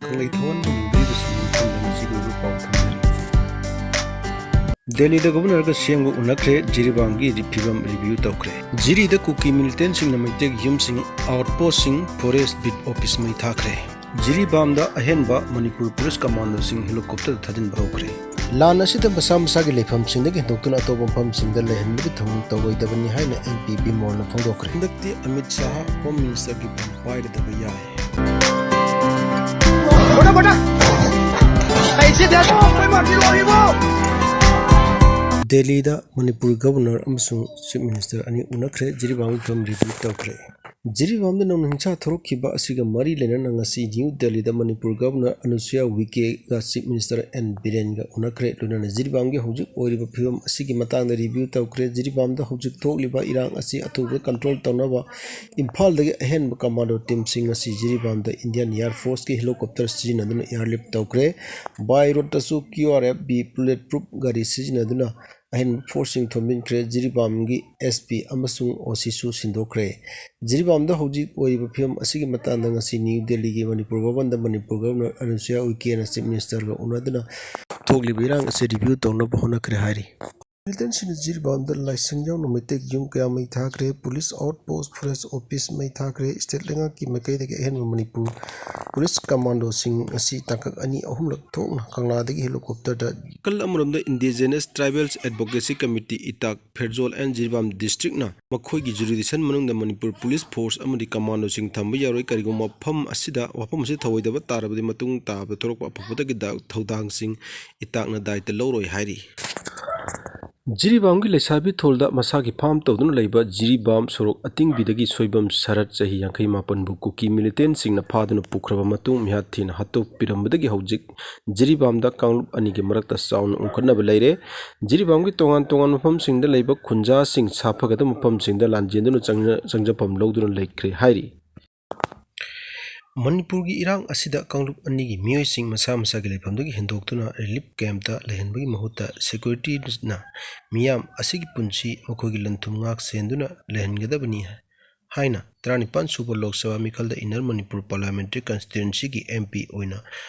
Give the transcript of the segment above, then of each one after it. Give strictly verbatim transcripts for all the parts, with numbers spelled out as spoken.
ꯀꯪꯂꯩ ꯊꯋꯥꯟꯕꯨ ꯌꯦꯡꯕꯤꯔꯤꯕꯁꯤꯡ ꯊꯝꯕ ꯉꯁꯤꯒꯤ ꯑꯣꯏꯕ ꯄꯥꯎ ꯊꯝꯖꯔꯤ꯫ ꯗꯦꯜꯂꯤꯗ ꯒꯣꯚꯔꯅꯔꯒ ꯁꯤ ꯑꯦꯝꯒ ꯎꯅꯈ꯭ꯔꯦ, ꯖꯤꯔꯤꯕꯥꯝꯒꯤ ꯔꯤ-, ꯐꯤꯕꯝ ꯔꯤꯚ꯭ꯌꯨ ꯇꯧꯈ꯭ꯔꯦ꯫ ꯖꯤꯔꯤꯗ ꯀꯨꯀꯤ ꯃꯤꯂꯤꯇꯦꯟꯁꯤꯡꯅ ꯃꯩꯇꯩꯒꯤ ꯌꯨꯝꯁꯤꯡ, ꯑꯥꯎꯠꯄꯣꯁꯁꯤꯡ, ꯐꯣꯔꯦꯁ ꯕꯤꯠ ꯑꯣꯐꯤꯁ ꯃꯩ ꯊꯥꯈ꯭ꯔꯦ꯫ ꯖꯤꯔꯤꯕꯥꯝꯗ ꯑꯍꯦꯟꯕ ꯃꯅꯤꯄꯨꯔ ꯄꯨꯂꯤꯁ ꯀꯃꯥꯟꯗꯣꯁꯤꯡ ꯍꯦꯂꯤꯀꯣꯞꯇꯔꯗ ꯊꯥꯖꯤꯟꯕ ꯍꯧꯈ꯭ꯔꯦ꯫ ꯂꯥꯟ ꯑꯁꯤꯗ ꯃꯁꯥ ꯃꯁꯥꯒꯤ ꯂꯩꯐꯝꯁꯤꯡꯗꯒꯤ ꯍꯦꯟꯗꯣꯛꯇꯨꯅ ꯑꯇꯣꯞꯄ ꯃꯐꯝꯁꯤꯡꯗ ꯂꯩꯍꯟꯕꯒꯤ ꯊꯧꯑꯣꯡ ꯇꯧꯔꯣꯏꯗꯕꯅꯤ ꯍꯥꯏꯅ ꯑꯦꯝ ꯄꯤ ꯕꯤꯃꯣꯜꯅ ꯐꯣꯡꯗꯣꯛꯈ꯭ꯔꯦ꯫ ꯍꯟꯗꯛꯇꯤ ꯑꯃꯤꯠ ꯁꯥꯍ ꯍꯣꯝ ꯃꯤꯅꯤꯁꯇꯔꯒꯤ ꯐꯝ ꯄꯥꯏꯔꯗꯕ ꯌꯥꯏ꯫ ꯗꯦꯜꯂꯤꯗ ꯃꯅꯤꯄꯨꯔ ꯒꯚꯔꯅꯔ ꯑꯃꯁꯨꯡ ꯆꯤꯐ ꯃꯤꯅꯤꯁꯇꯔ ꯑꯅꯤ ꯎꯅꯈ꯭ꯔꯦ, ꯖꯤꯔꯤꯕꯥꯝꯒꯤ ꯐꯤꯕꯝ ꯔꯤꯚ꯭ꯌꯨ ꯇꯧꯈ꯭ꯔꯦ꯫ ꯖꯤꯔꯤꯕꯥꯝꯗ ꯅꯧꯅ ꯍꯤꯡꯁꯥ ꯊꯣꯔꯛꯈꯤꯕ ꯑꯁꯤꯒ ꯃꯔꯤ ꯂꯩꯅꯅ ꯉꯁꯤ ꯅ꯭ꯌꯨ ꯗꯦꯜꯂꯤꯗ ꯃꯅꯤꯄꯨꯔ ꯒꯚꯔꯅꯔ ꯑꯅꯨꯁꯨꯌꯥ ꯎꯏꯀꯦꯒ ꯆꯤꯐ ꯃꯤꯅꯤꯁꯇꯔ ꯑꯦꯟ ꯕꯤꯔꯦꯟꯒ ꯎꯅꯈ꯭ꯔꯦ꯫ ꯂꯣꯏꯅꯅ ꯖꯤꯔꯤꯕꯥꯝꯒꯤ ꯍꯧꯖꯤꯛ ꯑꯣꯏꯔꯤꯕ ꯐꯤꯕꯝ ꯑꯁꯤꯒꯤ ꯃꯇꯥꯡꯗ ꯔꯤꯚ꯭ꯌꯨ ꯇꯧꯈ꯭ꯔꯦ꯫ ꯖꯤꯔꯤꯕꯥꯝꯗ ꯍꯧꯖꯤꯛ ꯊꯣꯛꯂꯤꯕ ꯏꯔꯥꯡ ꯑꯁꯤ ꯑꯊꯨꯕꯗ ꯀꯟꯇ꯭ꯔꯣꯜ ꯇꯧꯅꯕ ꯏꯝꯐꯥꯜꯗꯒꯤ ꯑꯍꯦꯟꯕ ꯀꯃꯥꯟꯗꯣ ꯇꯤꯝꯁꯤꯡ ꯑꯁꯤ ꯖꯤꯔꯤꯕꯥꯝꯗ ꯏꯟꯗꯤꯌꯥꯟ ꯑꯦꯌꯔ ꯐꯣꯔꯁꯀꯤ ꯍꯦꯂꯤꯀꯣꯞꯇꯔ ꯁꯤꯖꯤꯟꯅꯗꯨꯅ ꯑꯦꯌꯔꯂꯤꯐ ꯇꯧꯈ꯭ꯔꯦ꯫ ꯕꯥꯏ ꯔꯣꯗꯇꯁꯨ Q R F B bulletproof ꯒꯥꯔꯤ ꯁꯤꯖꯤꯟꯅꯗꯨꯅ ꯑꯍꯦꯟꯕ ꯐꯣꯔꯁꯁꯤꯡ ꯊꯣꯝꯖꯤꯟꯈ꯭ꯔꯦ꯫ ꯖꯤꯔꯤꯕꯥꯝꯒꯤ ꯑꯦꯁ ꯄꯤ ꯑꯃꯁꯨꯡ ꯑꯣ ꯁꯤꯁꯨ ꯁꯤꯟꯗꯣꯛꯈ꯭ꯔꯦ꯫ ꯖꯤꯔꯤꯕꯥꯝꯗ ꯍꯧꯖꯤꯛ ꯑꯣꯏꯔꯤꯕ ꯐꯤꯕꯝ ꯑꯁꯤꯒꯤ ꯃꯇꯥꯡꯗ ꯉꯁꯤ ꯅ꯭ꯌꯨ ꯗꯦꯜꯂꯤꯒꯤ ꯃꯅꯤꯄꯨꯔ ꯚꯕꯟꯗ ꯃꯅꯤꯄꯨꯔ ꯒꯚꯔꯅꯔ ꯑꯅꯨꯁꯨꯌꯥ ꯎꯏꯀꯦꯅ ꯆꯤꯐ ꯃꯤꯅꯤꯁꯇꯔꯒ ꯎꯅꯗꯨꯅ ꯊꯣꯛꯂꯤꯕ ꯏꯔꯥꯡ ꯑꯁꯤ ꯔꯤꯚ꯭ꯌꯨ ꯇꯧꯅꯕ ꯍꯣꯠꯅꯈ꯭ꯔꯦ ꯍꯥꯏꯔꯤ꯫ ꯃꯤꯂꯤꯇꯦꯟꯁꯤꯡꯅ ꯖꯤꯔꯤꯕꯥꯝꯗ ꯂꯥꯏꯁꯪ ꯌꯥꯎꯅ ꯃꯩꯇꯩꯒꯤ ꯌꯨꯝ ꯀꯌꯥ ꯃꯩ ꯊꯥꯈ꯭ꯔꯦ꯫ ꯄꯨꯂꯤꯁ ꯑꯥꯎꯠ ꯄꯣꯁ, ꯐꯣꯔꯦꯁ ꯑꯣꯐꯤꯁ ꯃꯩ ꯊꯥꯈ꯭ꯔꯦ꯫ ꯁ꯭ꯇꯦꯠ ꯂꯩꯉꯥꯛꯀꯤ ꯃꯥꯏꯀꯩꯗꯒꯤ ꯑꯍꯦꯟꯕ ꯃꯅꯤꯄꯨꯔ ꯄꯨꯂꯤꯁ ꯀꯃꯥꯟꯗꯣꯁꯤꯡ ꯑꯁꯤ ꯇꯥꯡꯀꯛ ꯑꯅꯤ ꯑꯍꯨꯝꯂꯛ ꯊꯣꯛꯅ ꯀꯪꯂꯥꯗꯒꯤ ꯍꯦꯂꯤꯀꯣꯞꯇꯔꯗ ꯅꯥꯀꯜ ꯑꯃꯔꯣꯝꯗ indigenous tribals advocacy committee, ITAC, Pherzawl N Jiribam ꯗꯤꯁꯇ꯭ꯔꯤꯛꯅ ꯃꯈꯣꯏꯒꯤ ꯖꯨꯔꯤꯗꯤꯁꯟ ꯃꯅꯨꯡꯗ ꯃꯅꯤꯄꯨꯔ ꯄꯨꯂꯤꯁ ꯐꯣꯔꯁ ꯑꯃꯗꯤ ꯀꯃꯥꯟꯗꯣꯁꯤꯡ ꯊꯝꯕ ꯌꯥꯔꯣꯏ꯫ ꯀꯔꯤꯒꯨꯝꯕ ꯃꯐꯝ ꯑꯁꯤꯗ, ꯋꯥꯐꯝ ꯑꯁꯤꯗ ꯊꯧꯑꯣꯏꯗꯕ ꯇꯥꯔꯕꯗꯤ ꯃꯇꯨꯡ ꯇꯥꯕꯗ ꯊꯣꯔꯛꯄ ꯑꯐꯕꯗꯒꯤ ꯗ-, ꯊꯧꯗꯥꯡꯁꯤꯡ ꯏꯇꯥꯛꯅ ꯗꯥꯏꯇ ꯂꯧꯔꯣꯏ ꯍꯥꯏꯔꯤ꯫ ꯖꯤꯔꯤꯕꯥꯝꯒꯤ ꯂꯩꯁꯥꯕꯤ ꯊꯣꯜꯗ ꯃꯁꯥꯒꯤ ꯐꯥꯝ ꯇꯧꯗꯨꯅ ꯂꯩꯕ ꯖꯤꯔꯤꯕꯥꯝ ꯁꯣꯔꯣꯛ ꯑꯇꯤꯡꯕꯤꯗꯒꯤ ꯁꯣꯏꯕꯝ ꯁꯔꯠ ꯆꯍꯤ ꯌꯥꯡꯈꯩ ꯃꯥꯄꯟꯕꯨ ꯀꯨꯀꯤ ꯃꯤꯂꯤꯇꯦꯟꯁꯤꯡꯅ ꯐꯥꯗꯨꯅ ꯄꯨꯈ꯭ꯔꯕ ꯃꯇꯨꯡ ꯃꯤꯍꯥꯠ ꯊꯤꯅ ꯍꯥꯠꯇꯣꯛꯄꯤꯔꯝꯕꯗꯒꯤ ꯍꯧꯖꯤꯛ ꯖꯤꯔꯤꯕꯥꯝꯗ ꯀꯥꯡꯂꯨꯞ ꯑꯅꯤꯒꯤ ꯃꯔꯛꯇ ꯆꯥꯎꯅ ꯎꯪꯈꯠꯅꯕ ꯂꯩꯔꯦ꯫ ꯖꯤꯔꯤꯕꯥꯝꯒꯤ ꯇꯣꯉꯥꯟ ꯇꯣꯉꯥꯟꯕ ꯃꯐꯝꯁꯤꯡꯗ ꯂꯩꯕ ꯈꯨꯟꯖꯥꯁꯤꯡ ꯁꯥꯐꯒꯗꯕ ꯃꯐꯝꯁꯤꯡꯗ ꯂꯥꯟꯖꯦꯟꯗꯨꯅ ꯆꯪꯖ-, ꯆꯪꯖꯐꯝ ꯂꯧꯗꯨꯅ ꯂꯩꯈ꯭ꯔꯦ ꯍꯥꯏꯔꯤ꯫ ꯃꯅꯤꯄꯨꯔꯒꯤ ꯏꯔꯥꯡ ꯑꯁꯤꯗ ꯀꯥꯡꯂꯨꯞ ꯑꯅꯤꯒꯤ ꯃꯤꯑꯣꯏꯁꯤꯡ ꯃꯁꯥ ꯃꯁꯥꯒꯤ ꯂꯩꯐꯝꯗꯒꯤ ꯍꯦꯟꯗꯣꯛꯇꯨꯅ ꯔꯤꯂꯤꯐ ꯀꯦꯝꯞꯇ ꯂꯩꯍꯟꯕꯒꯤ ꯃꯍꯨꯠꯇ ꯁꯦꯀ꯭ꯌꯨꯔꯤꯇꯤꯅ ꯃꯤꯌꯥꯝ ꯑꯁꯤꯒꯤ ꯄꯨꯟꯁꯤ ꯃꯈꯣꯏꯒꯤ ꯂꯟ-ꯊꯨꯝ ꯉꯥꯛ ꯁꯦꯟꯗꯨꯅ ꯂꯩꯍꯟꯒꯗꯕꯅꯤ ꯍꯥꯏꯅ ꯇꯔꯥꯅꯤꯄꯥꯟ ꯁꯨꯕ ꯂꯣꯛ ꯁꯚꯥ ꯃꯤꯈꯜꯗ ꯏꯟꯅꯔ ꯃꯅꯤꯄꯨꯔ ꯄꯥꯔꯂꯤꯌꯥꯃꯦꯟꯇꯔꯤ ꯀꯟꯁꯇꯤꯇ꯭ꯋꯦꯟꯁꯤꯒꯤ ꯑꯦꯝ ꯄꯤ ꯑꯣꯏꯅ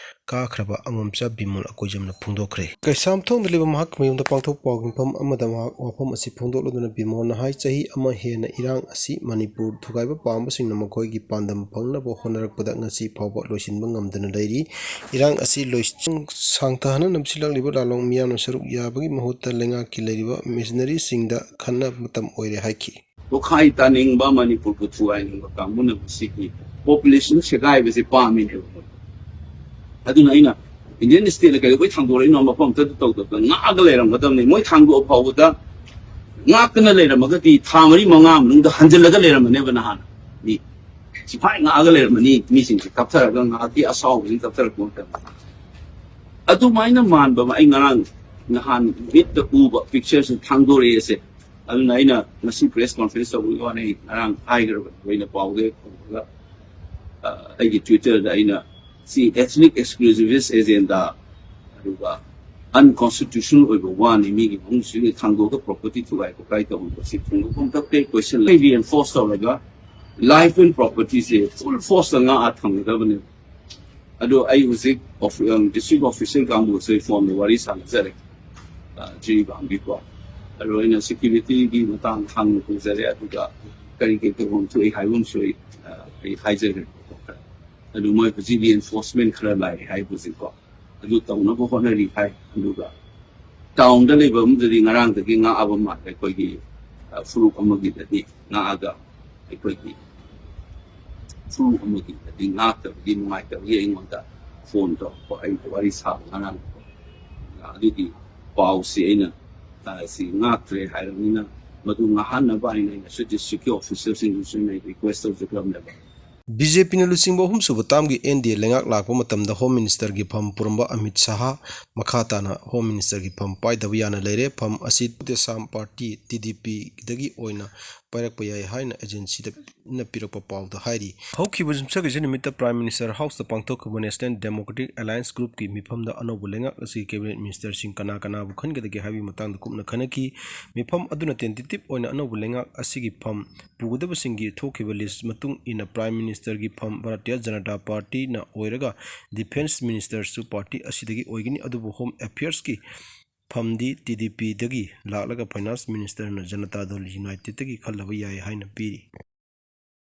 ꯀꯥꯈ꯭ꯔꯕ ꯑꯉꯣꯝꯆꯥ ꯕꯤꯃꯣꯜ ꯑꯀꯣꯏꯖꯝꯅ ꯐꯣꯡꯗꯣꯛꯈ꯭ꯔꯦ꯫ ꯀꯩꯁꯥꯝꯊꯣꯡꯗ ꯂꯩꯕ ꯃꯍꯥꯛꯀꯤ ꯃꯌꯨꯝꯗ ꯄꯥꯡꯊꯣꯛꯄ ꯄꯥꯎꯒꯤ ꯃꯐꯝ ꯑꯃꯗ ꯃꯍꯥꯛ ꯋꯥꯐꯝ ꯑꯁꯤ ꯐꯣꯡꯗꯣꯛꯂꯗꯨꯅ ꯕꯤꯃꯣꯜꯅ ꯍꯥꯏ, ꯆꯍꯤ ꯑꯃ ꯍꯦꯟꯅ ꯏꯔꯥꯡ ꯑꯁꯤ ꯃꯅꯤꯄꯨꯔ ꯊꯨꯒꯥꯏꯕ ꯄꯥꯝꯕꯁꯤꯡꯅ ꯃꯈꯣꯏꯒꯤ ꯄꯥꯟꯗꯝ ꯐꯪꯅꯕ ꯍꯣꯠꯅꯔꯛꯄꯗ ꯉꯁꯤ ꯐꯥꯎꯕ ꯂꯣꯏꯁꯤꯟꯕ ꯉꯝꯗꯅ ꯂꯩꯔꯤ꯫ ꯏꯔꯥꯡ ꯑꯁꯤ ꯂꯣꯏꯁꯤꯟ ꯁꯥꯡꯊꯍꯟꯅ ꯅꯝꯁꯤꯜꯂꯛꯂꯤꯕ ꯂꯥꯂꯣꯡ ꯃꯤꯌꯥꯝꯅ ꯁꯔꯨꯛ ꯌꯥꯕꯒꯤ ꯃꯍꯨꯠꯇ ꯂꯩꯉꯥꯛꯀꯤ ꯂꯩꯔꯤꯕ ꯃꯤꯁꯅꯔꯤꯁꯤꯡꯗ ꯈꯟꯅꯕ ꯃꯇꯝ ꯑꯣꯏꯔꯦ ꯍꯥꯏꯈꯤ꯫ ꯇꯣꯈꯥꯏ ꯇꯥꯅꯤꯡꯕ ꯃꯅꯤꯄꯨꯔꯕꯨ ꯊꯨꯒꯥꯏꯅꯤꯡꯕ ꯀꯥꯡꯕꯨꯅ ꯃꯁꯤꯒꯤ ꯄꯣꯄꯨꯂꯦꯁꯟ ꯁꯦꯒꯥꯏꯕꯁꯦ ꯄꯥꯝꯃꯤꯅꯦꯕ ꯃꯣꯏ꯫ ꯑꯗꯨꯅ ꯑꯩꯅ ꯏꯟꯗꯤꯌꯟ ꯁ꯭ꯇꯦꯠꯅ ꯀꯩꯗꯧꯕꯩ ꯊꯥꯡꯗꯣꯔꯛꯏꯅꯣ? ꯃꯐꯝ ꯑꯃꯠꯇꯗ ꯇꯧꯗꯕꯗ ꯉꯥꯛꯑꯒ ꯂꯩꯔꯝꯒꯗꯕꯅꯤ꯫ ꯃꯣꯏ ꯊꯥꯡꯗꯣꯛꯑ ꯐꯥꯎꯕꯗ ꯉꯥꯛꯇꯅ ꯂꯩꯔꯝꯃꯒꯗꯤ ꯊꯥ ꯃꯔꯤ ꯃꯉꯥ ꯃꯅꯨꯡꯗ ꯍꯟꯖꯤꯜꯂꯒ ꯂꯩꯔꯝꯃꯅꯦꯕ ꯅꯍꯥꯟ꯫ ꯃꯤ ꯁꯤꯐꯥꯏ ꯉꯥꯛꯑꯒ ꯂꯩꯔꯝꯃꯅꯤ꯫ ꯃꯤꯁꯤꯡꯁꯦ ꯀꯞꯊꯔꯒ ꯉꯥꯏꯍꯥꯛꯀꯤ ꯑꯁꯥꯎꯕꯁꯤꯡ ꯀꯞꯊꯔꯛꯄ ꯃꯇꯝꯗ꯫ ꯑꯗꯨꯃꯥꯏꯅ ꯃꯥꯟꯕ ꯑꯃ ꯑꯩ ꯉꯔꯥꯡ ꯅꯍꯥꯟ ꯃꯤꯠꯇ ꯎꯕ ꯄꯤꯛꯆꯔꯁꯤ ꯊꯥꯡꯗꯣꯔꯛꯑꯦꯁꯦ꯫ ꯑꯗꯨꯅ ꯑꯩꯅ ꯉꯁꯤ ꯄ꯭ꯔꯦꯁ ꯀꯣꯟꯐꯔꯦꯟꯁ ꯇꯧꯕꯒꯤ ꯋꯥꯅꯤ, ꯑꯩ ꯉꯔꯥꯡ ꯍꯥꯏꯈ꯭ꯔꯕꯅꯤ꯫ ꯑꯩꯅ ꯄꯥꯎꯗ ꯐꯪꯕꯒ, ꯑ, ꯑꯩꯒꯤ ꯇ꯭ꯋꯤꯇꯔꯗ ꯑꯩꯅ ꯁꯤ ethnic exclusivist agenda, ꯑꯗꯨꯒ unconstitutional ꯑꯣꯏꯕ ꯋꯥꯅꯤ, ꯃꯤꯒꯤ ꯃꯅꯨꯡꯁꯤꯗ ꯊꯥꯡꯗꯣꯛꯑꯒ ꯄ꯭ꯔꯣꯄꯔꯇꯤ ꯊꯨꯒꯥꯏ ꯈꯣꯠꯀꯥꯏ ꯇꯧꯕ ꯁꯤ ꯊꯤꯡꯕ ꯈꯣꯡꯊꯛꯇꯦ꯫ ꯀꯣꯏꯁꯟ reinforce ꯇꯧꯔꯒ life and property say full force ꯇ ꯉꯥꯛꯑ ꯊꯝꯒꯗꯕꯅꯦꯕ꯫ ꯑꯗꯣ ꯑꯩ ꯍꯧꯖꯤꯛ ꯑꯣꯐ-, ꯎꯝ, district official ꯀꯥꯡꯕꯨꯁꯦ ꯐꯣꯟꯗ ꯋꯥꯔꯤ ꯁꯥꯟꯅꯖꯔꯦ, ꯑ, ꯖꯤꯔꯤꯕꯥꯝꯒꯤꯀꯣ꯫ ꯑꯗꯣ ꯑꯩꯅ security ꯒꯤ ꯃꯇꯥꯡꯗ ꯍꯪꯕ ꯈꯣꯠꯆꯔꯦ, ꯑꯗꯨꯒ ꯀꯔꯤ ꯀꯔꯤ ꯇꯧꯐꯝ ꯊꯣꯛꯏ ꯍꯥꯏꯕ ꯑꯃꯁꯨ ꯑꯩ, ꯑ, ꯑꯩ ꯍꯥꯏꯖꯈ꯭ꯔꯦ꯫ ꯑꯗꯨ ꯃꯣꯏ ꯍꯧꯖꯤꯛ reinforcement ꯈꯔ ꯂꯥꯛꯑꯦ ꯍꯥꯏ ꯍꯧꯖꯤꯛꯀꯣ, ꯑꯗꯨ ꯇꯧꯅꯕ ꯍꯣꯠꯅꯔꯤ ꯍꯥꯏ꯫ ꯑꯗꯨꯒ ꯇꯥꯎꯟꯗ ꯂꯩꯕ ꯑꯃꯗꯗꯤ ꯉꯔꯥꯡꯗꯒꯤ ꯉꯥꯛꯑꯕ ꯃꯥꯜꯂꯦ, ꯑꯩꯈꯣꯏꯒꯤ, ꯑ, ꯐꯨꯔꯨꯞ ꯑꯃꯒꯤꯗꯗꯤ ꯉꯥꯛꯑꯒ ꯑꯩꯈꯣꯏꯒꯤ ꯐꯨꯔꯨꯞ ꯑꯃꯒꯤꯗꯗꯤ ꯉꯥꯛꯇꯕꯒꯤ ꯅꯨꯡꯉꯥꯏꯇꯕꯒꯤ ꯑꯩꯉꯣꯟꯗ ꯐꯣꯟ ꯇꯧꯔꯛꯄ, ꯑꯩꯒ ꯋꯥꯔꯤ ꯁꯥꯕ ꯉꯔꯥꯡ꯫ ꯑꯗꯨꯒꯤ ꯄꯥꯎꯁꯤ ꯑꯩꯅ, ꯑ, ꯁꯤ ꯉꯥꯛꯇ꯭ꯔꯦ ꯍꯥꯏꯔꯕꯅꯤꯅ ꯃꯗꯨ ꯉꯥꯛꯍꯟꯅꯕ ꯍꯥꯏꯅ ꯑꯩꯅꯁꯨ district ꯀꯤ official ꯁꯤꯡꯗꯁꯨ ꯑꯩꯅ request ꯇꯧꯖꯈ꯭ꯔꯕꯅꯦꯕ꯫ ꯕꯤ ꯖꯦ ꯄꯤꯅ ꯂꯨꯆꯤꯡꯕ ꯑꯍꯨꯝꯁꯨꯕ ꯇꯥꯝꯒꯤ ꯑꯦꯟ ꯗꯤ ꯑꯦ ꯂꯩꯉꯥꯛ ꯂꯥꯛꯄ ꯃꯇꯝꯗ ꯍꯣꯝ ꯃꯤꯅꯤꯁꯇꯔꯒꯤ ꯐꯝ ꯄꯨꯔꯝꯕ ꯑꯃꯤꯠ ꯁꯍꯥ ꯃꯈꯥ ꯇꯥꯅ ꯍꯣꯝ ꯃꯤꯅꯤꯁꯇꯔꯒꯤ ꯐꯝ ꯄꯥꯏꯗꯕ ꯌꯥꯅ ꯂꯩꯔꯦ꯫ ꯐꯝ ꯑꯁꯤ ꯇꯦꯂꯨꯒꯨ ꯗꯦꯁꯝ ꯄꯥꯔꯇꯤ, ꯇꯤ ꯗꯤ ꯄꯤꯗꯒꯤ ꯑꯣꯏꯅ ꯄꯥꯏꯔꯛꯄ ꯌꯥꯏ ꯍꯥꯏꯅ ꯑꯦꯖꯦꯟꯁꯤꯗ ꯅ ꯄꯤꯔꯛꯄ ꯄꯥꯎꯗ ꯍꯥꯏꯔꯤ꯫ ꯍꯧꯈꯤꯕ ꯌꯨꯝꯁꯥꯀꯩꯁꯥ ꯅꯨꯃꯤꯠꯇ Prime Minister House ꯇ ꯄꯥꯡꯊꯣꯛꯈꯤꯕ National Democratic Alliance Group ꯀꯤ ꯃꯤꯐꯝꯗ ꯑꯅꯧꯕ ꯂꯩꯉꯥꯛ ꯑꯁꯤꯒꯤ Cabinet Minister ꯁꯤꯡ ꯀꯅꯥ ꯀꯅꯥꯕꯨ ꯈꯟꯒꯗꯒꯦ ꯍꯥꯏꯕꯒꯤ ꯃꯇꯥꯡꯗ ꯀꯨꯞꯅ ꯈꯟꯅꯈꯤ꯫ ꯃꯤꯐꯝ ꯑꯗꯨꯅ tentative ꯑꯣꯏꯅ ꯑꯅꯧꯕ ꯂꯩꯉꯥꯛ ꯑꯁꯤꯒꯤ ꯐꯝ ꯄꯨꯒꯗꯕꯁꯤꯡꯒꯤ ꯊꯣꯛꯈꯤꯕ list ꯃꯇꯨꯡ ꯏꯟꯅ Prime Minister ꯒꯤ ꯐꯝ Bharatiya Janata Party ꯅ ꯑꯣꯏꯔꯒ Defence Minister ꯁꯨ party ꯑꯁꯤꯗꯒꯤ ꯑꯣꯏꯒꯅꯤ, ꯑꯗꯨꯕꯨ Home Affairs ꯀꯤ ꯐꯝꯗꯤ T D P ꯗꯒꯤ ꯂꯥꯛꯂꯒ Finance Minister ꯅ Janata Dal United ꯇꯒꯤ ꯈꯜꯂꯕ ꯌꯥꯏ ꯍꯥꯏꯅ ꯄꯤꯔꯤ꯫